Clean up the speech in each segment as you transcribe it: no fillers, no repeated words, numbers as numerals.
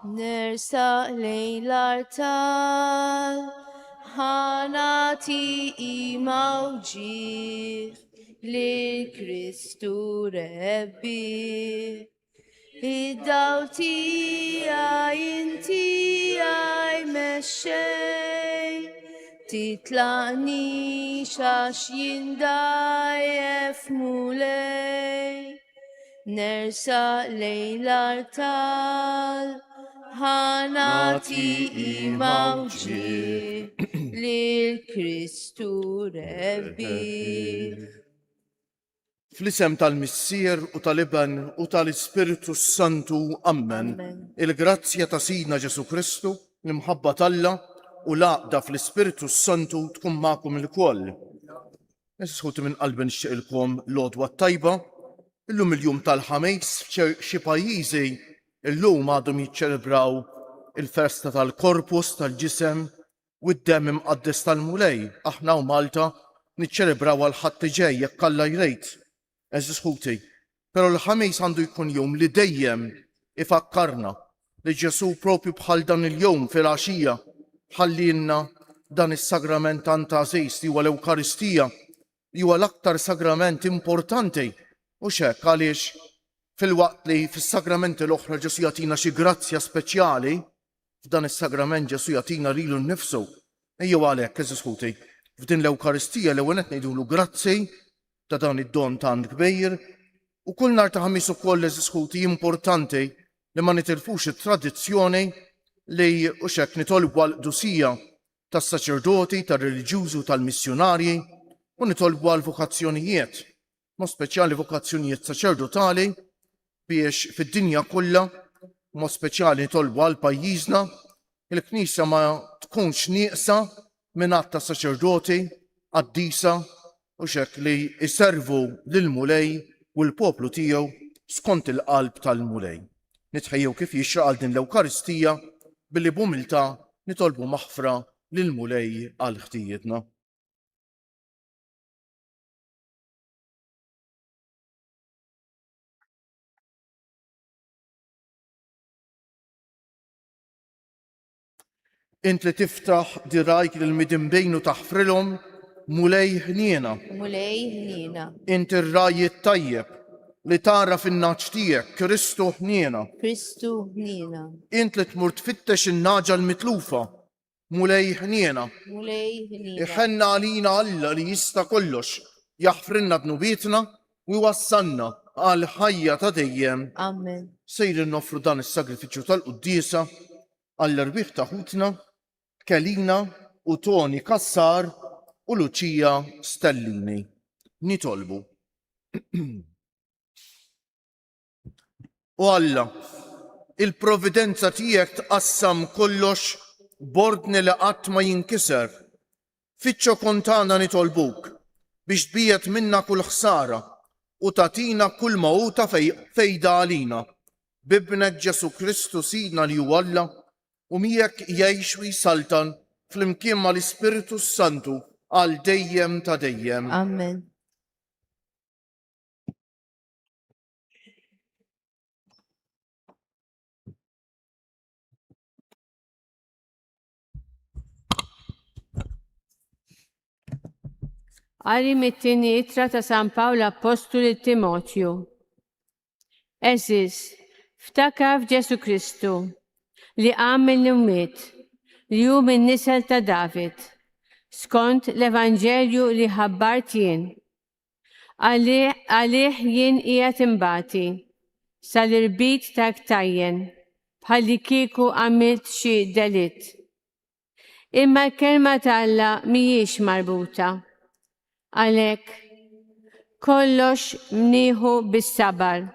Nersaq lejn l-artal, ħa nagħti qima u ġieħ lil Kristu Rebbieħ. Id-dawl tiegħi inti għaj mexxej, titlaqnix għax jien dgħajjef Mulej. Nersaq lejn l-artal, ħa nagħti qima u ġieħ lil Kristu Rebbieħ. Fl-isem tal-Missier u tal-Iben u tal-Ispirtu s-Santu. Ammen. Il-grazzja ta' Sidna Ġesù Kristu, l-imħabba t'Alla u l-għaqda fl-Ispirtu s-Santu tkun magħkom ilkoll. Għeżież ħuti minn qalbi nixtieqilkom l-għodwa t-tajba. Illum il-jum tal-Ħamis f'xi pajjiżi illum għadhom jiċċelebraw il-festa tal-Korpus tal-ġisem u d-demm imqaddes tal-Mulej, aħna hawn Malta niċċelebraw għall-Ħadd li ġej jekk Alla jrid. Għeżież ħuti, però l-Ħamis għandu jkun jum li dejjem ifakkarna li Ġesù propju bħal dan il-jum filgħaxija ħallielna dan is-sagrament tant għażiż li huwa l-Ewkaristija, li huwa l-aktar sagrament importanti. Hux hekk għaliex filwaqt li fis-sagramenti l-oħra Ġesù jagħtina xi grazzja speċjali, F'dan is-sagrament Ġesù jagħtina lilu nnifsu. Ejjew għalhekk, għeżież ħuti, f'din l-Ewkaristija l-ewwel nett ngħidulu grazzi ta' dan id-don tant kbir u kull nhar ta' Ħamis ukoll, għeżież ħuti, importanti li ma nitilfux it-tradizzjoni li hux hekk nitolbu għall-qdusija tas-saċerdoti, tar-reliġjużi u tal-missjunarji u nitolbu għall-vokazzjonijiet, mod speċjali vokazzjonijiet saċerdotali biex fid-dinja kollha, mod speċjali nitolbu għal pajjiżna, il-Knisja ma tkunx nieqsa minn għadd ta' saċerdoti qaddisa u xek li jservu lill-Mulej u l-poplu tiegħu skont il-qalb tal-Mulej. Nitħejjew kif jixraq għal din l-Ewkaristija billi b'umiltà nitolbu maħfra lill-Mulej għal ħtijietna. Int li tiftaħ dirajk lil midinbin u taħfrilhom, Mulej ħniena. Mulej ħniena. Int ir-ragħaj it-tajjeb li tagħraf in-nagħaġ tiegħek, Kristu ħniena. Kristu ħniena. Int li tmur tfittex in-nagħġa l-mitlufa, Mulej ħniena. Mulej ħniena. Iħenna għalina Alla li jista' kollox, jaħfrilna dnubietna u jwassalna għal ħajja ta' dejjem. Amen. Sejrin noffru dan is-sagrifiċċju tal-quddiesa għall-erwieħ ta' ħutna Kelina u Toni Cassar u Lucia Stellini. Nitolbu. O Alla, il-providenza tiegħek tqassam kollox b'ordni li qatt ma jinkiser. Fiċ-ċokon tagħna nitolbuk biex tbiegħed minna kull ħsara u tagħtina kull ma hu ta' fejda għalina. B'Ibnek Ġesù Kristu Sidna li hu Alla u miegħek jgħix u jsaltan flimkien mal-Ispirtu s-Santu għal dejjem ta' dejjem. Amen. Qari mit-tieni ittra ta' San Pawl Appostlu lil Timotju. Għeżież, ftakar f'Ġesù Kristu, li qam mill-imwiet, li hu min-nisel ta' David, skont l-Evanġelju li ħabbart jien. Għalih jien qiegħed inbati sal-irbit ta' ktajjen bħallikieku għamilt xi delitt. Imma l-kelma ta' Alla mhijiex marbuta. Għalhekk, kollox mnieħu bis-sabar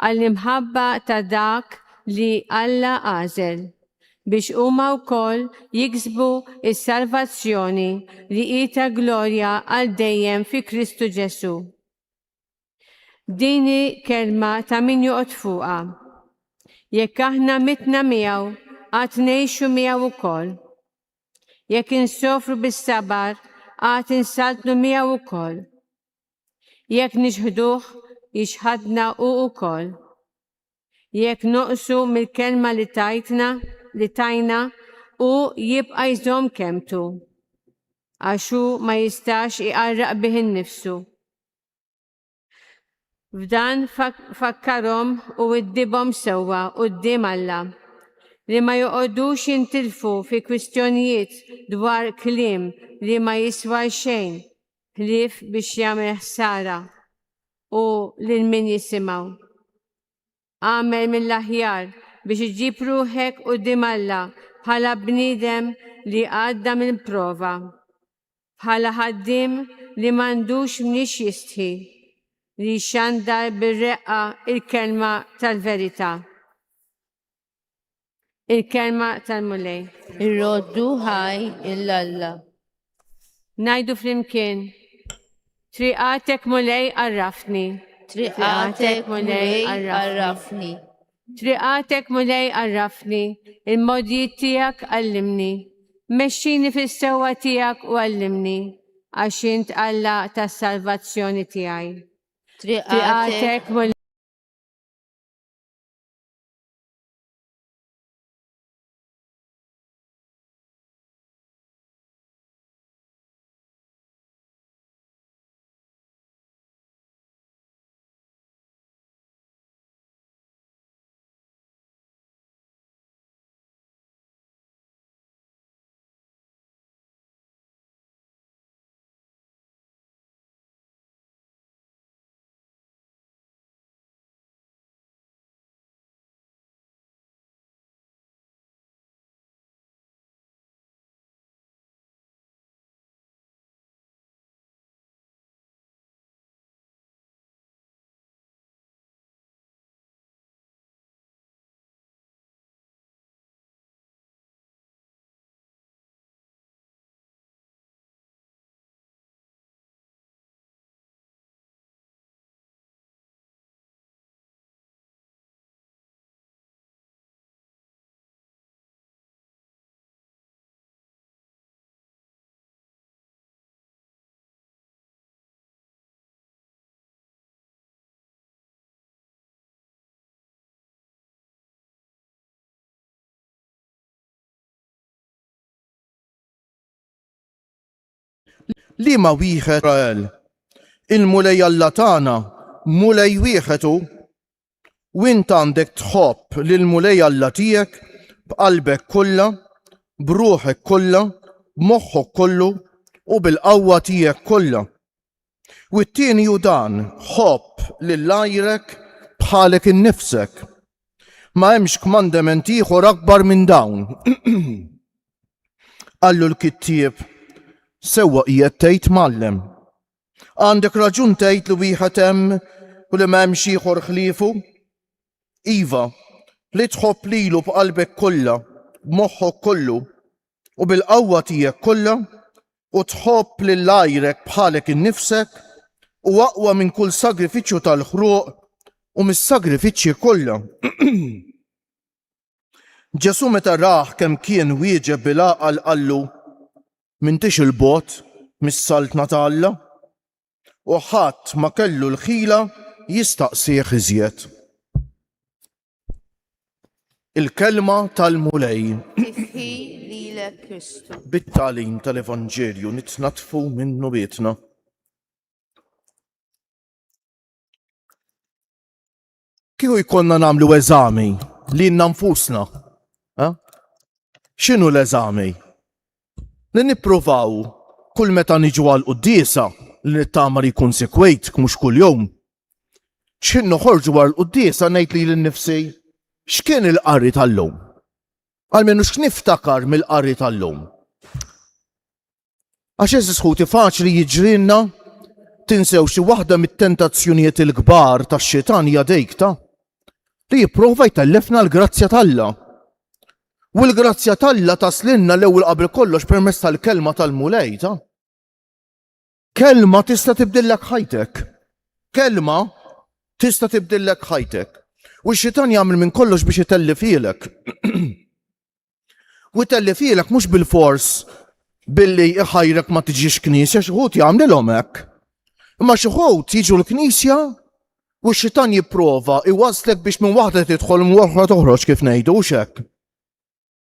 għall-imħabba ta' dak li Alla għażel biex huma wkoll jiksbu s-salvazzjoni li hi ta' glorja għal dejjem fi Kristu Ġesù. Din hi kelma ta' min joqgħod fuqha. Jekk aħna mitna miegħu, għad ngħixu miegħu wkoll. Jekk insofru bis-sabar, għad insaltnu miegħu wkoll. Jekk niċħduh, jiċħadna hu wkoll. Jekk noqsu mill-kelma li tajtna, li tajna, hu jibqa' jżomm kelmtu, għax hu ma jistax iqarraq bih innifsu. F'dan fakkarhom u widdibhom sewwa quddiem Alla, li ma joqogħdux jintilfu fi kwistjonijiet dwar kliem li ma jiswa xejn ħlief biex jagħmel ħsara u lil min jisimgħu. Agħmel mill-aħjar biex iġġib ruħek quddiem Alla bħala bniedem li għadda mill-prova, bħala ħaddiem li m'għandux mniex jistħi, li jxandar bir-reqqa l-kelma tal-verità. Il-kelma tal-Mulej. Irroddu ħaj 'il Alla. Ngħidu flimkien, Triqatek Mulej għarrafni. Triqatek Mulej għarrafni. Triqatek Mulej għarrafni, il-mogħdijiet tiegħek għallimni. Mexxini fis-sewwa tiegħek u għallimni, għax int Alla tas-salvazzjoni tiegħi. Triqatek Mulej. Liema wieħed Israel? Il-Mulej Alla tagħna, Mulej wieħed hu. U int għandek tħobb lill-Mulej Alla tiegħek b'qalbek kollha, b'ruħek kollha, b'moħħok kollu u bil-qawwa tiegħek kollha. U t-tieni hu dan, ħobb lil għajrek bħalek innifsek. Ma hemmx kmandament ieħor akbar minn dawn. Qallu l-kittieb, sewwa qiegħed tgħid mgħallem. Għandek raġun tgħid li wieħed hemm u li m'hemmx ieħor ħliefu? Iva, li tħobb lilu b'qalbek kollha, b'moħħok kollu, u bil-qawwa tiegħek kollha, u tħobb lil għajrek bħalek innifsek, u aqwa minn kull sagrifiċċju tal-ħruq u mis-sagrifiċċji kollha. Ġesù meta rah kemm kien wieġeb bil-għaqal qallu, M'intix 'il bogħod mis-saltna ta' Alla. U ħadd ma kellu l-ħila jistaqsih iżjed. Il-kelma tal-Mulej. Tifħir lilek Kristu. Bit-tagħlim tal-Evanġelju nitnaddfu minn dnubietna. Kieku jkollna nagħmlu eżami lilna nfusna. Eh? X'inhu l-eżami? Li nippruvaw kull meta niġu għal quddiesa li nittama li jkun sikwejt mhux kuljum. X'ħin noħorġu għal quddiesa ngħid lili nnifsi x'kien il-qari tal-lum? Almenu x'niftakar mill-qari tal-lum? Għax għeżież ħuti faċli jiġrilna tinsew xi waħda mit-tentazzjonijiet il-kbar tax-xitan hija dik ta' li jipprova jtellefna l-grazzja t'Alla. U l-grazzja t'Alla taslinna l-ewwel qabel kollox permezz tal-kelma tal-Mulej ta' Kelma tista' tibdillek ħajtek. Kelma tista' tibdillek ħajtek. U x-xitan jagħmel minn kollox biex itellifilek. U jtellifilek mhux bil-fors billi iħajrek ma tiġix knisja, xi wħud jagħmlilhom hekk. Imma xi wħud jiġu l-knisja. U x-xitan jipprova iwasslek biex minn waħda tidħol minn oħra toħroġ kif ngħidu hux hekk.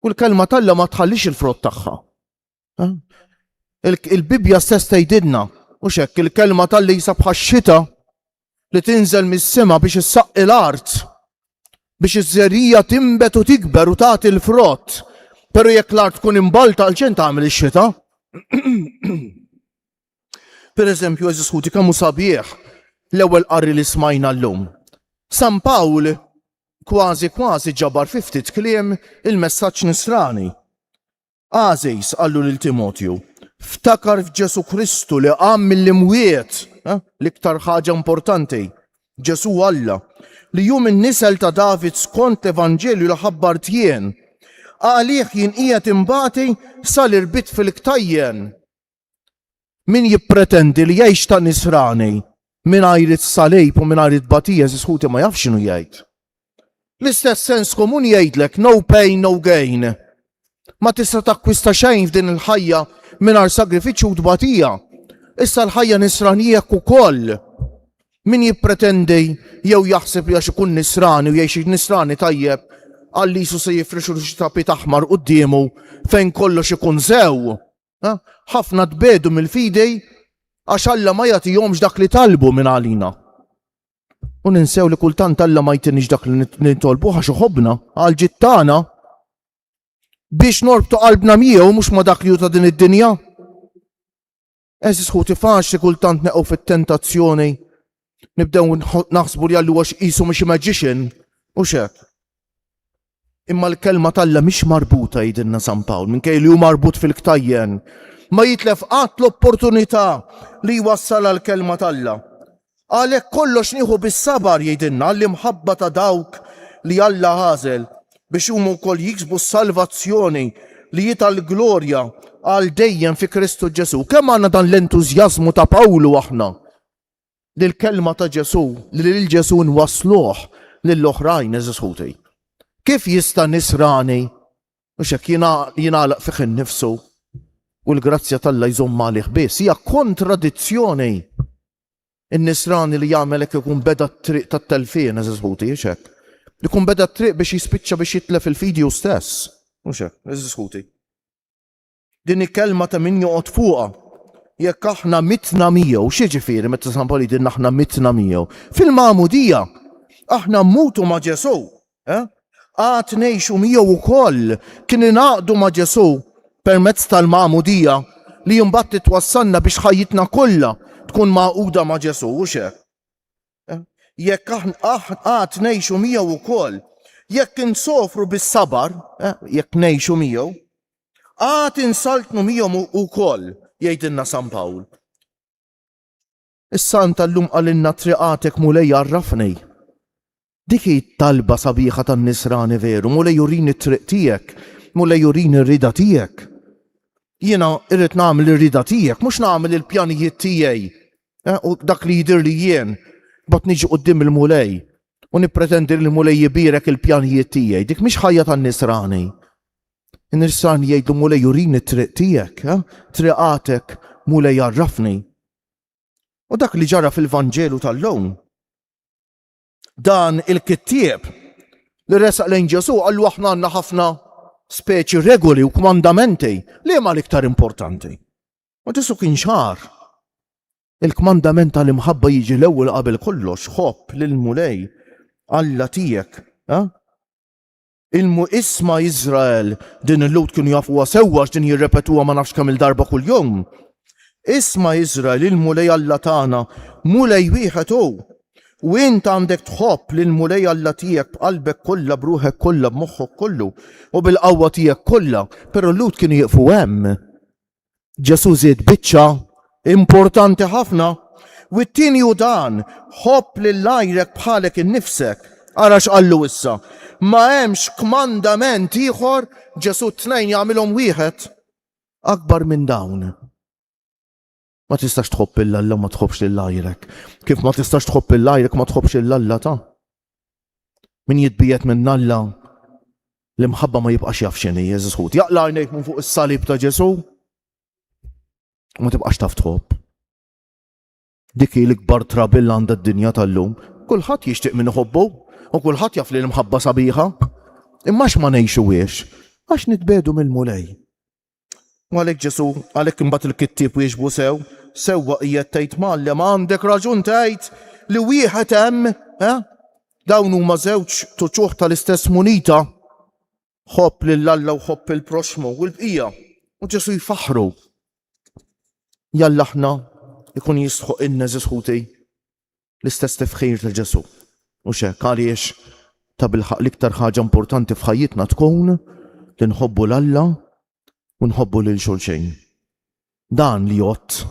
U l-kelma t'Alla ma tħallix il-frott tagħha. Il-Bibbja stess tgħidilna, u hekk il-kelma t'Alla jisa bħax-xita li tinżel mis-sema biex issaqqi l-art biex iż-żerrija tinbet u tikber u tagħti l-frott. Però jekk l-art tkun imbalta għal tagħmel ix-xita. Per eżempju, eżis ħuti kemm hu sabiħ l-ewwel qari li smajna llum. San Pawl kważi kważi ġabar fi ftit kliem il-messaġġ nisrani. Għażiż, qallu lil Timotju, ftakar f'Ġesù Kristu li qam mill-imwiet, eh, l-iktar ħaġa importanti, Ġesù Alla, li hu min-nisel ta' David skont l-Evanġelju li ħabbart jien. Għalih jien qiegħed inbati sal-irbit fil-ktajjen. Min jippretendi li jgħix ta' nisrani mingħajr is-salib u mingħajr it-tbatija għeżież ħuti ma jafx x'inhu jgħid. L-istess sens komun jgħidlek no pain no gain. Ma tista' takkwista xejn f'din il-ħajja mingħajr sagrifiċċju u tbatija. Issa l-ħajja nisranija hekk ukoll. Min jippretendi jew jaħseb li għax ikun nisrani u jgħix nisrani tajjeb għal jisu se jifrixu xi tapit aħmar quddiemu fejn kollox ikun sew. Ħafna tbedu mill-fidi għax Alla ma jagħtihomx dak li talbu minn għalina. U ninsew li kultant Alla ma jtinix dak li nitolbu għax iħobbna għal ġid tagħna biex norbtu qalbna miegħu mhux ma dak li hu ta' din id-dinja. Eżis ħuti faċli kultant neqgħu fit-tentazzjoni nibdew naħsbu li Alla għax qisu mhix magician u xek. Imma l-kelma t'Alla mhix marbuta jgħidilna San Pawl, minkejja li hu marbut fil-ktajjen. Ma jitlef qatt l-opportunità li jwassal għall-kelma t'Alla. Għalhekk kollox nieħu bis-sabar jgħidilna l-imħabba ta' dawk li Alla għażel biex huma wkoll jiksbu s-salvazzjoni li hi tal-glorja għal dejjem fi Kristu Ġesù. Kemm għandna dan l-entużjażmu ta' Pawlu aħna li l-kelma ta' Ġesù, li lil Ġesù nwassluh lill-oħrajn, għeżież ħuti. Kif jista' nisrani mhux hekk jingħalaq fih innifsu u l-grazzja t'Alla jżomm għalih biss? Hija kontradizzjoni. In-nisrani li jagħmel hekk ikun beda t-triq tat-telfien, għeżież ħuti, hux hekk? Ikun beda t-triq biex jispiċċa biex jitlef il-fidi hu stess. Mhux hekk, għeżież ħuti. Din hi kelma ta' min joqgħod fuqha. Jekk aħna mitna miegħu, x'jiġifieri meta San Pawl jgħidilna aħna mitna miegħu? Fil-magħmudija aħna mmutu ma' Ġesù. Eh? Għad ngħixu miegħu wkoll kien ingħaqdu ma' Ġesù permezz tal-magħmudija li mbagħad titwassalna biex ħajjitna kollha tkun magħquda ma' Ġesù, u hekk? Jekk għad ngħixu miegħu wkoll, jekk insofru bis-sabar, eh, jekk ngħixu miegħu, għad insaltnu miegħu wkoll, jgħidilna San Pawl. Is-San tal-lum qalilna triqatek Mulej għarrafni. Dik hi talba sabiħa tan-nisrani veru, Mulej urini t-triq tiegħek, Mulej urini r-rieda tiegħek. Jiena irrid nagħmel ir-rieda tiegħek, mhux nagħmel il-pjanijiet tiegħi. Eh, u dak li jidhir li jien, bat niġi quddiem il-Mulej u nippretendi li l-Mulej jibierek il-pjanijiet tiegħi. Dik mhix ħajja tan-nisrani. In-nisrani jgħidlu Mulej urini t-triq tiegħek, eh? triqatek Mulej għarrafni. U dak li ġara fil-Vanġelu tal-lum, Dan il-kittieb li resaq lejn Ġesù qallu aħna għandna ħafna speċi regoli u kmandamenti li huma l-iktar importanti. U Ġesù kien ċar. Il-kmandament tal-imħabba jiġi l-ewwel qabel kollox, ħobb lill-Mulej Alla tiegħek. Eh? Ilmu isma' Iżrael, din il-Lhud kienu jafuha sewwa għax din jirrepetuha ma nafx kemm-il darba kuljum. Isma' Iżrael, il-Mulej Alla tagħna, Mulej wieħed hu. U int għandek tħobb lill-Mulej Alla tiegħek b'qalbek kollha, b'ruħek kollha, b'moħħok kollu, u bil-qawwa tiegħek kollha. Però l-Lhud kienu jieqfu hemm. Ġesù żied biċċa importanti ħafna. U t-tieni hu dan, ħobb lil għajrek bħalek innifsek. Ara x'qallu issa. Ma hemmx kmandament ieħor, Ġesù t-tnejn jagħmilhom wieħed. Akbar minn dawn. Ma tistax tħobb 'il Alla ma tħobbx lil għajrek. Kif ma tistax tħobb 'il għajrek ma tħobbx 'il Alla ta' Min jitbiegħed minn Alla, l-imħabba ma jibqax jaf x'inhi, għeżież ħuti. Jaqla' għajnejk minn fuq is-salib ta' Ġesù u ma tibqax taf tħobb. Dik hi l-ikbar trabil għandha d-dinja tal-lum. Kulħadd jixtieq min iħobbu u kulħadd jaf li l-imħabba sabiħa. Imma għax ma ngħixuhiex? Għax nitbiegħdu mill-Mulej. U għalhekk Ġesù, għalhekk imbagħad il-kittieb wieġbu sew, sewwa qiegħed tgħid mgħallem għandek raġun tgħid li wieħed hemm, eh? Dawn huma żewġ tuċuħ tal-istess munita. Ħobb lil Alla u ħobb il-proxmu u l-bqija. U Ġesù jfaħħru. Jalla aħna ikun jistħoq inna ħuti l-istess tifħir ta' Ġesù. U xek, għaliex ta' bilħaq l-iktar ħaġa importanti f'ħajjitna tkun li nħobbu l-Alla u nħobbu lil xulxin. Dan li jgħodd,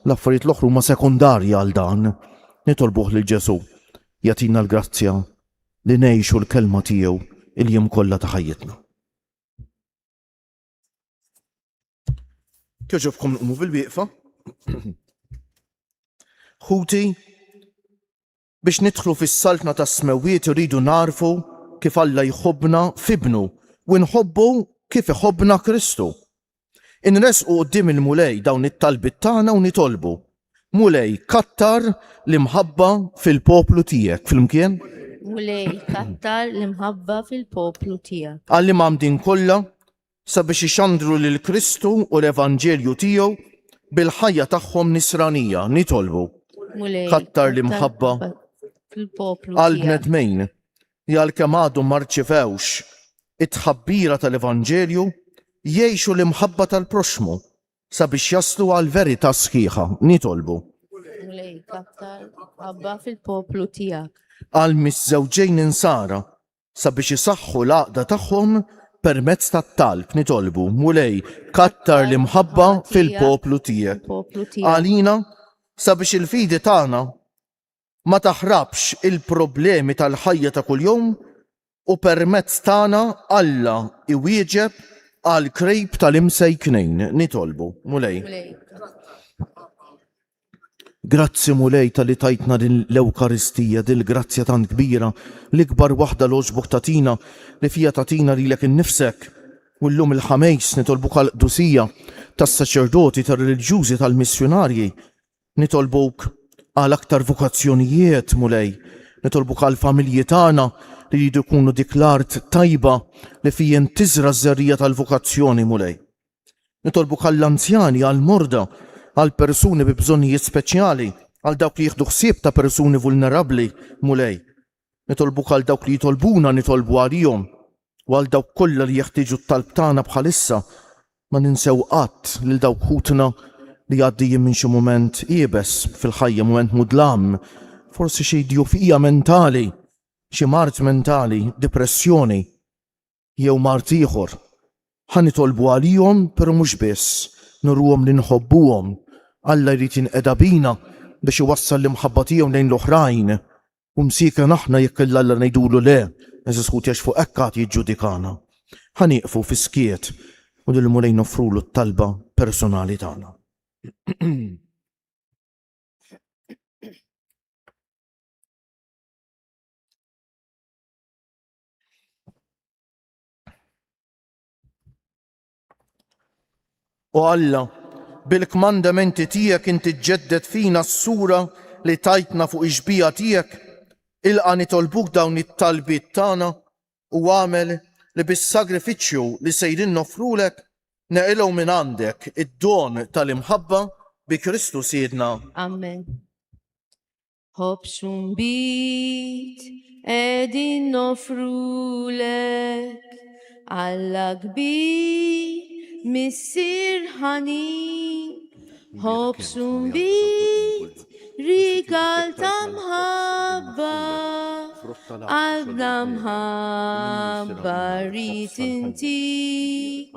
l-affarijiet l-oħra huma sekondarji għal dan. Nitolbuh lil Ġesù jagħtina l-grazzja li ngħixu l-kelma tiegħu il-jiem kollha ta' ħajjitna. Kjoġobkom nqumu bil-wieqfa. Ħuti, Biex nidħlu fis-Saltna tas-Smewwiet irridu nagħrfu kif Alla jħobbna f'Ibnu u nħobbu kif iħobbna Kristu. Inressqu quddiem il-Mulej dawn it-talbiet tagħna u nitolbu, Mulej, kattar l-imħabba fil-poplu tiegħek. Flimkien? Mulej, kattar l-imħabba fil-poplu tiegħek. Għall-imgħammdin kollha sabiex ixandru lil Kristu u l-Evanġelju tiegħu bil-ħajja tagħhom nisranija, nitolbu. Mulej, Kattar l-imħabba fil-poplu għal tiegħek. bnedmin li għalkemm għadhom ma rċivewx it-tħabbira tal-Evanġelju, jgħixu l-imħabba tal-proxxmu sabiex jaslu għall-verità sħiħa. Nitolbu. Mulej, kattar l-imħabba fil-poplu tiegħek. Għal miżżewġejn insara sabiex isaħħu l-għaqda tagħhom permezz tat-talb, nitolbu, Mulej, kattar l-imħabba fil-poplu tiegħek. Għalina, sabiex il-fidi tagħna ma taħrabx il-problemi tal-ħajja ta' kuljum u permezz tagħna Alla iwieġeb għall-krejb tal-imsejknin. Nitolbu, Mulej. Grazzi Mulej talli tajtna din l-Ewkaristija, din il-grazzja tant kbira, l-ikbar waħda l-għoġbok tagħtina, li fiha tagħtina lilek innifsek. U llum il-Ħameis nitolbuk għall-qdusija tas-saċerdoti, tar-reliġjużi, tal-missjunarji. Nitolbuk għal aktar vokazzjonijiet, Mulej. Nitolbuk għall-familji tagħna li jridu jkunu dik l-art tajba li fija tiżra' ż-żerriegħa tal-vokazzjoni, Mulej. Nitolbuk għall-anzjani, għall-morda, għal persuni bi bżonnijiet speċjali, għal dawk li jieħdu ħsieb ta' persuni vulnerabbli, Mulej. Nitolbuk għal dawk li jitolbuna nitolbu għalihom u għal dawk kollha li jeħtieġu t-talb tagħna bħalissa. Ma ninsew qatt lil dawk ħutna li għaddejjin minn xi mument iebes fil-ħajja, mument mudlam, forsi xi djufija mentali, xi mard mentali, dipressjoni. jew mard ieħor. Ħa nitolbu għalihom, però mhux biss, nuruhom li nħobbuhom. Alla jrid jinqeda bina biex iwassal l-imħabba tiegħu lejn l-oħrajn. U msieken aħna jekk 'l Alla ngħidulu le, għeżież ħuti għax fuq hekk għad jiġġudikana. Ħa nieqfu fis-skiet u lill-Mulej noffrulu t-talba personali tagħna. O Alla, bil-kmandamenti tiegħek inti ġġedded fina s-sura li tajtna fuq ix-xbieha tiegħek, ilqa' nitolbuk dawn it-talbiet tagħna u agħmel li bis-sagrifiċċju li sejrin noffrulek neqilgħu minn għandek id-don tal-imħabba bi Kristu Sidna. Amen. Ħobż u nbid qegħdin nofrulek, Alla kbir, Missier ħanin. Ħobż u nbid, rigal ta' mħabba, qalbna mħabba rrid intik.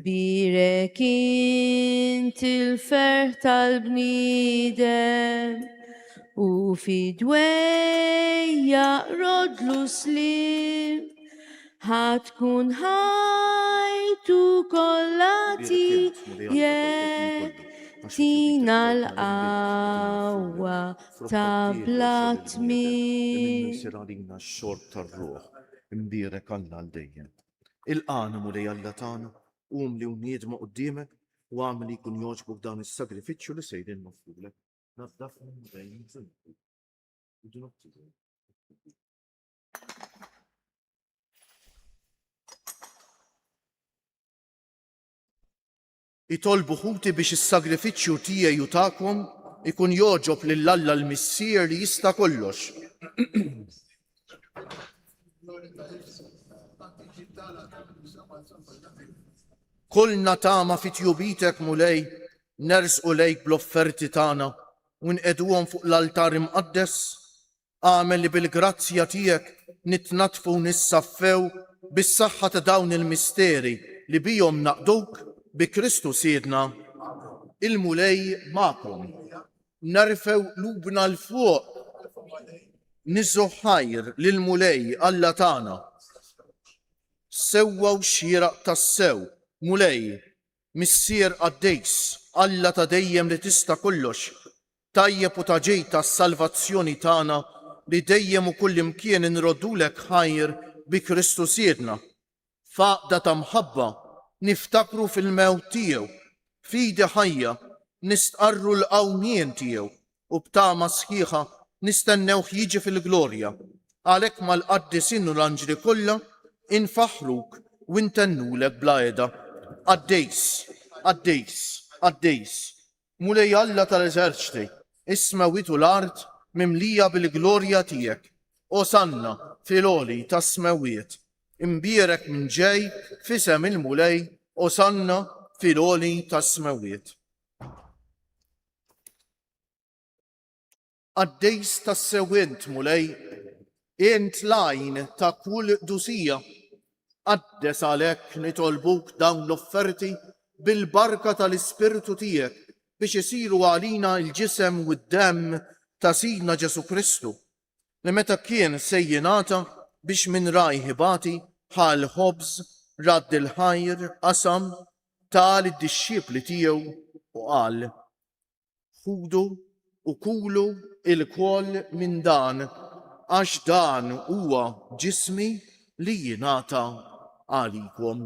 Birek int il-ferħ tal-bniedem u fi dwejjaq rodlu sliem ħa tkun ħajtu kollha tiegħek tina l-qawwa ta' bla tmiem. Isir għalina x-xorb tar-ruħ, imbierek Alla għal dejjem. Ilqagħna, Mulej Alla tagħna, umli u niedma quddiemek, u agħmel li jkun jogħġbok dan is-sagrifiċċju li sejrin noffrulek. Naddafni, Mulej, minn dnubi u dnub tiegħi. Itolbu ħuti biex is-sagrifiċċju tiegħi u tagħkom ikun jogħġob lil Alla l-Missier li jista' kollox. Kollna tama fi tjubitek, Mulej, nersqu lejk bl-offerti tagħna u nqegħduhom fuq l-altar imqaddes. Agħmel li bil-grazzja tiegħek nitnaddfu u nissaffew bis-saħħa ta' dawn il-misteri li bihom naqduk bi Kristu Sidna. Il-Mulej magħkom. Nerfgħu qlubna 'l fuq. Niżżu ħajr lill-Mulej Alla tagħna. Sewwa u xieraq tassew, Mulej, Missier qaddis, Alla ta' dejjem li tista' kollox, tajjeb u ta' ġid għas-salvazzjoni tagħna li dejjem u kullimkien inroddulek ħajr bi Kristu Sidna. F'għaqda ta' mħabba niftakru fil-mewt tiegħu, b'fidi ħajja nistqarru l-qawmien tiegħu u b'tama sħiħa nistennewh jiġi fil-glorja. Għalhekk mal-qaddisin u l-anġli kollha infaħħruk u ntennulek bla heda, Qaddis, qaddis, qaddis, Mulej Alla tal-eżerċti, is-smewwiet u l-art mimlija bil-glorja tiegħek. Osanna fil-għoli tas-smewwiet. Imbierek min ġej f'isem il-Mulej, Osanna fil-għoli tas-smewwiet. Qaddis tassew int, Mulej, int l-għajn ta' kull qdusija. Qaddes għalhekk nitolbuk dawn l-offerti bil-barka tal-Ispirtu tiegħek biex isiru għalina l-ġisem u d-demm ta' Sidna Ġesù Kristu, li meta kien se jingħata biex minn rajh ibati, ħa l-ħobż, radd il-ħajr, qasam, ta lid-dixxipli tiegħu u qal, Ħudu u kulu lkoll minn dan, għax dan huwa ġismi li jingħata għalikom.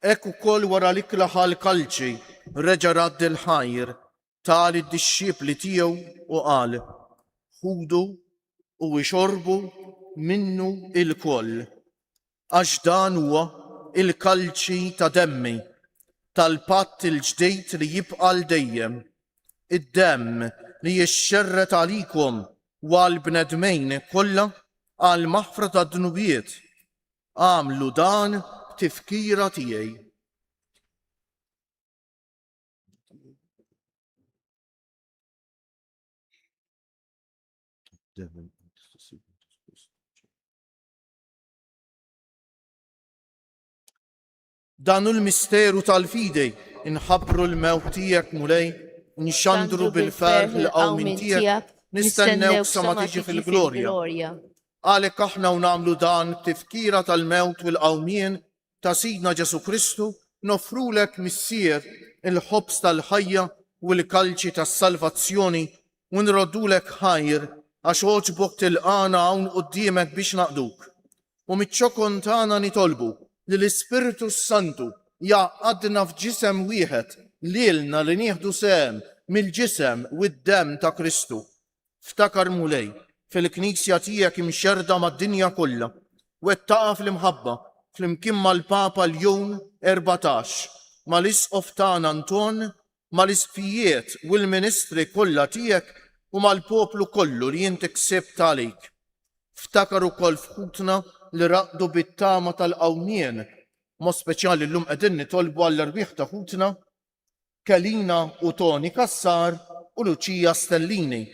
Hekk ukoll wara l-ikla ħa l-kalċi, reġa' radd il-ħajr, ta lid-dixxipli tiegħu u qal, Ħudu u ixorbu minnu lkoll, għax dan huwa l-kalċi ta' demmi, tal-patt il-ġdid li jibqa' għal dejjem, id-demm li jixxerred għalikom u għall-bnedmin kollha għall-maħfra tad-dnubiet. Agħmlu dan b'tifkira tiegħi. Dan hu l-misteru tal-fidi, inħabbru l-mewt tiegħek Mulej, nxandru bil-ferħ il-qawmien tiegħek, nistennewk sa ma tiġi fil-glorja. Għalhekk aħna u nagħmlu dan b'tifkira tal-mewt u l-qawmien ta' Sidna Ġesù Kristu, noffrulek, Missier, il-ħobż tal-ħajja u l-kalċi tas-salvazzjoni u nroddulek ħajr għax għoġbok tilqagħna hawn quddiemek biex naqduk. U miċ-ċokon tagħna nitolbu li l-Ispirtu s-Santu jgħaqqadna f'ġisem wieħed lilna li nieħdu sehem mill-ġisem u d-demm ta' Kristu. Ftakar, Mulej, fil-Knisja tiegħek imxerrda mad-dinja kollha, wettaqha fl-imħabba, flimkien mal-Papa Ljun 14, mal-Isqof tagħna Anton, mal-Isqfijiet u l-ministri kollha tiegħek u mal-poplu kollu li inti ksibt għalik. Ftakar ukoll f'ħutna li raqdu bit-tama tal-qawmien, b'mod speċjali llum qegħdin nitolbu għall-erwieħ ta' ħutna Kelina u Toni Cassar u Lucia Stellini.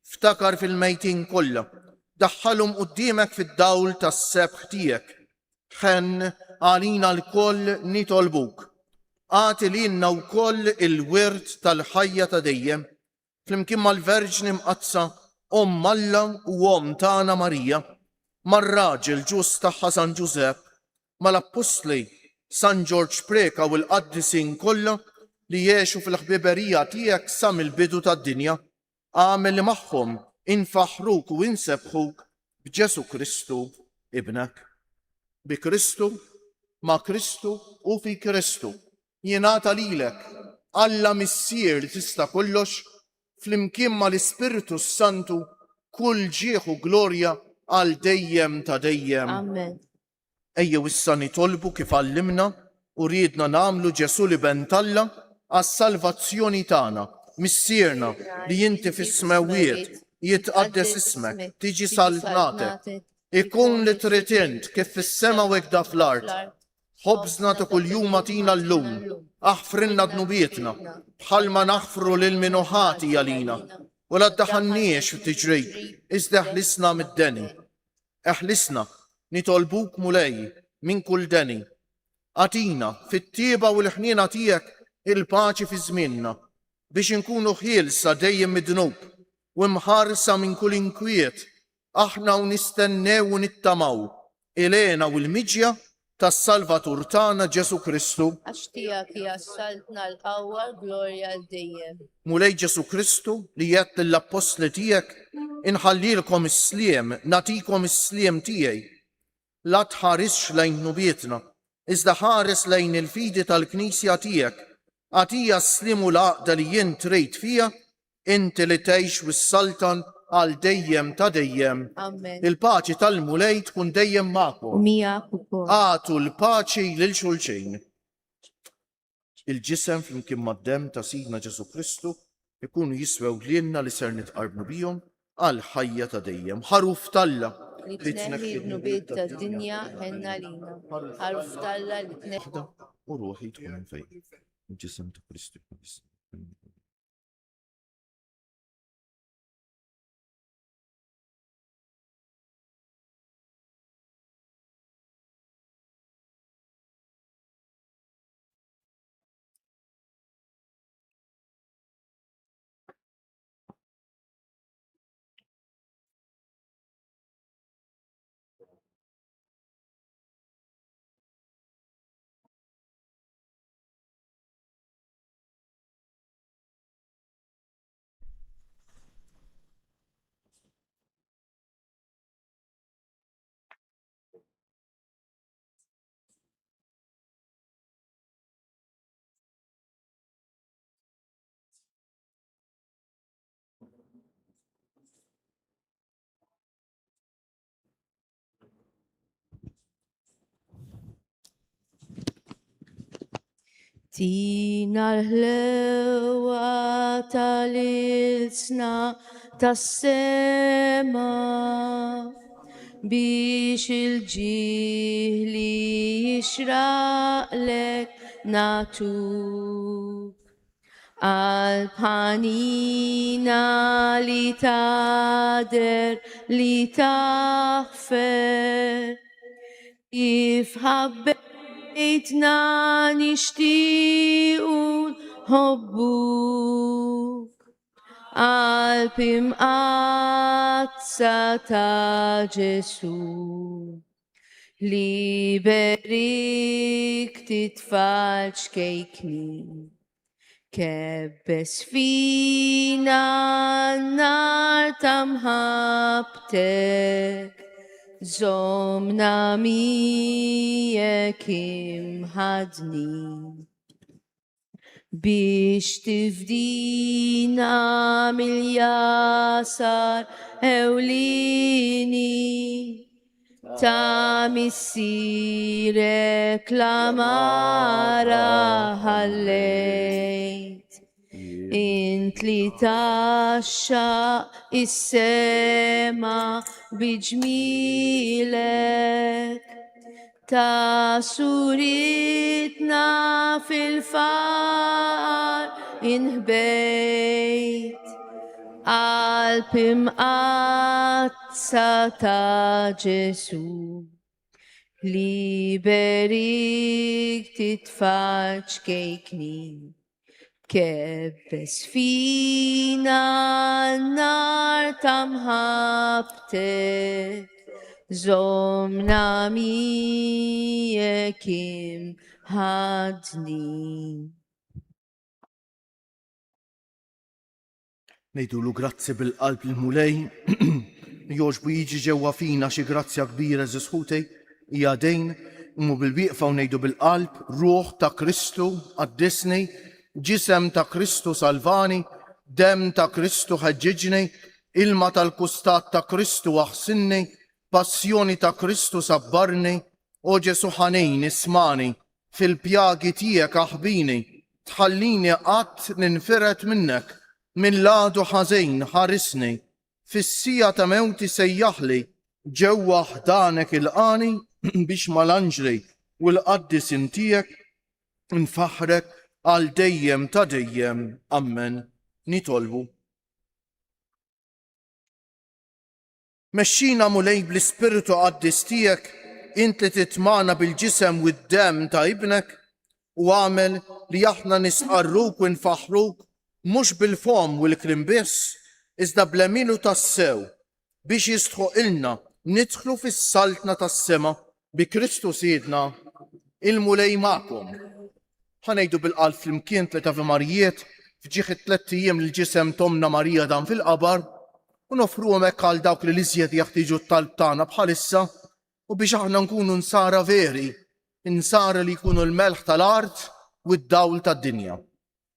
Ftakar fil-mejtin kollha. Daħħalhom quddiemek fid-dawl tas-sebħ tiegħek. Ħenn għalina lkoll nitolbuk. Agħti lilna wkoll il-wirt tal-ħajja ta' dejjem, flimkien mal-Verġni Mqaddsa, Omm Alla u Omm tagħna Marija, mar-raġel ġust tagħha San Ġużepp, mal-Appostli San Ġorġ Preca u l-qaddisin kollha li għexu fil-ħbiberija tiegħek sa mill-bidu tad-dinja. Agħmel li magħhom infaħħruk u insebbħuk b'Ġesù Kristu, Ibnek. Bi Kristu, ma' Kristu u fi Kristu, jingħata lilek, Alla Missier li tista' kollox, flimkien mal-Ispirtu s-Santu, kull ġieħ u glorja għal dejjem ta' dejjem. Amen. Ejjew issa nitolbu kif għallimna u riedna nagħmlu Ġesù l-Iben t'Alla għas-salvazzjoni tagħna. Missierna li inti fis-smewwiet, jitqaddes ismek, tiġi saltnatek, ikun li trid int kif fis-sema u hekk fl-art. Ħobżna ta' kuljum agħtina llum, aħfrilna dnubietna, bħalma naħfru lil min hu ħati għalina, u la ddaħħalniex f'tiġrib, iżda eħlisna mid-deni. Eħlisna, nitolbuk Mulej, minn kull deni. Agħtina, fit-tjieba u l-ħniena tiegħek, il-paċi fi żmienna, biex inkunu ħielsa dejjem mid-dnub u mħarsa minn kull inkwiet, aħna u nistennew u nittamaw il-hena u l-miġja tas-Salvatur tagħna Ġesù Kristu. Għax tiegħek hija s-saltna, l-qawwa, l-glorja għal dejjem. Mulej Ġesù Kristu, li għedt lill-appostli tiegħek, Inħallilkom is-sliem, nagħtikom is-sliem tiegħi. La tħarisx lejn dnubietna, iżda ħares lejn il-fidi tal-Knisja tiegħek. Agħtiha s-sliem u l-għaqda li int trid fiha Inti li tgħix u ssaltan għal dejjem ta' dejjem. Amen. Il-paċi tal-Mulej tkun dejjem magħkom. U miegħek ukoll. Agħtu l-paċi lil xulxin. Il-ġisem flimkien mad-demm ta' Sidna Ġesù Kristu ikunu jiswew lilna li ser nitqarbnu bihom għal ħajja ta' dejjem. Ħaruf t'Alla li tneħħi d-dnubiet tad-dinja ħenn għalina. Ħaruf t'Alla li tneħħi. U ruħi tkun fejn. Il-ġisem ta' Kristu. Tina l-ħlewa tal-ilsna tas-sema biex il-ġieħ li jixraqlek nagħtuk. Qalb ħanina li tagħder li taħfer. Kif ħabbejtna nixtiequ nħobbuk. Qalb imqaddsa ta' Ġesù. Li berikt it-tfal ċkejknin. Kebbes fina n-nar ta' mħabbtek, żommna miegħek imħaddnin. Biex tifdina mill-jasar ewlieni ta' missierek l-għamara ħallejt. Int li tgħaxxaq is-sema bi ġmielek. Ta' suritna fil-faqar inħbejt, qalb imqaddsa ta' Ġesù, li berikt it-tfal ċkejknin. Kebbes fina n-nar ta' mħabbtek, żommna miegħek imħaddnin. Ngħidulu grazzi bil-qalb lill-Mulej li jogħġbu jiġi ġewwa fina xi grazzja kbira għeżież ħuti hija dejn. Qumu bil-wieqfa u ngħidu bil-qalb, Ruħ ta' Kristu, qaddisni, Ġisem ta' Kristu, salvani, Demm ta' Kristu, ħeġġiġni, Ilma tal-kustat ta' Kristu, aħsilni, Passjoni ta' Kristu, sabbarni, O Ġesù ħanin, ismagħni, fil-pjagi tiegħek aħbini, tħallini qatt ninfired minnek, mill-għadu ħażin ħarisni, Fis-siegħa ta' mewti sejjaħli, ġewwa ħdanek ilqagħni biex mal-anġli u l-qaddisin tiegħek nfaħħrek għal dejjem ta' dejjem. Ammen. Nitolbu. Mexxina Mulej bl-Ispirtu Qaddis tiegħek, int li titmagħna bil-ġisem u d-demm ta' Ibnek, u agħmel li aħna nistqarruk u nfaħħruk mhux bil-fomm u l-kliem biss, iżda bl-għemil u tassew, biex jistħoqilna nidħlu fis-Saltna tas-sema bi Kristu Sidna. Il-Mulej magħkom. Ħa ngħidu bil-qalb flimkien tlett Ave Marijiet f'ġieħ it-tlett ijiem li l-ġisem t'Ommna Marija dam fil-qabar, u noffruhom hekk għal dawk li l-iżjed jeħtieġu t-talb tagħna bħalissa u biex aħna nkunu nsara veri, insara li jkunu l-melħ tal-art u d-dawl tad-dinja.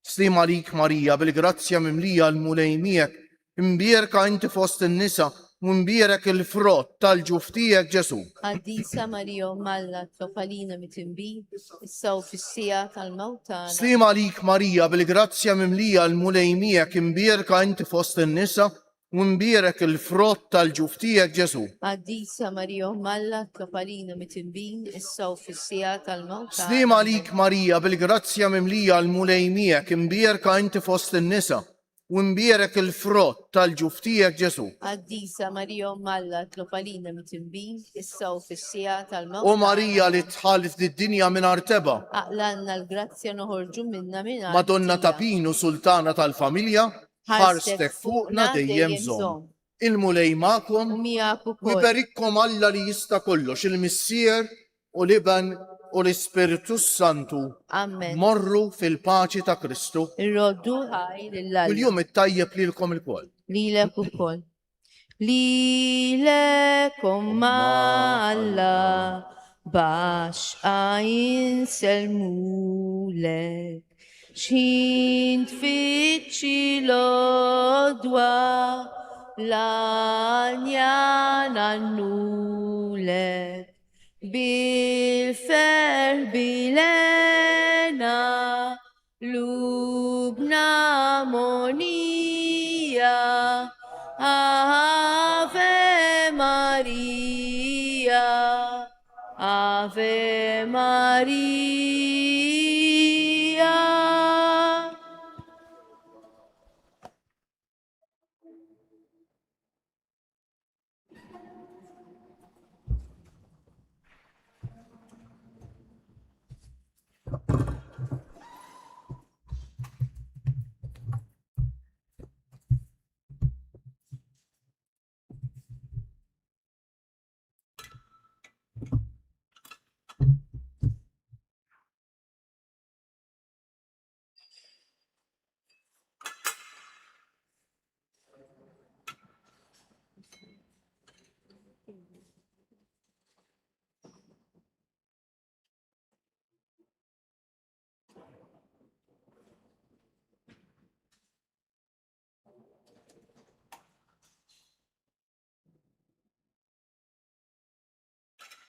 Sliem għalik Marija, bil-grazzja mimlija l-Mulej miegħek, imbierka inti fost in-nisa u mbierek il-frott tal-ġuf tiegħek Ġesù. Qaddisa Marija Omm Alla, itlob għalina mitnbin, issa u fis-siegħa tal-mewt tagħna. Sliem għalik Marija, bil-grazzja mimlija l-Mulej miegħek, imbierka inti fost in-nisa u mbierek il-frott tal-ġuf tiegħek Ġesù. Qaddisa Marija Omm Alla, itlob għalina mitnbin, issa u fis-siegħa tal-mewt tagħna. Sliem għalik Marija, bil-grazzja mimlija l-Mulej miegħek, imbierka inti fost in-nisa, u mbierek il-frott tal-ġuf tiegħek Ġesù. Qaddisa Marija Omm Alla, itlob għalina mitnbin, issa u fis-siegħa tal-mewt O Marija li dħalt f'did-dinja mingħajr tebgħa. Aqlgħalna l-grazzja noħorġu minnha mingħajr Madonna ta' ħtija. Pinu Sultana tal-familja, ħarstek fuqna dejjem żomm. Il-Mulej magħkom U miegħek u ukoll. jberikkom Alla li jista' kollox, il-Missier u l-Iben u l-Ispirtu s-Santu. Amen. Morru fil-paċi ta' Kristu. Irroddu ħaj lil Alla. U l-jum it-tajjeb lilkom ilkoll. Lilek ukoll. Lilek Omm Alla, b'għaxqa insellmulek. X'ħin tfittxi l-għodwa, l-għanja ngħannulek. Bil-ferħ bil-.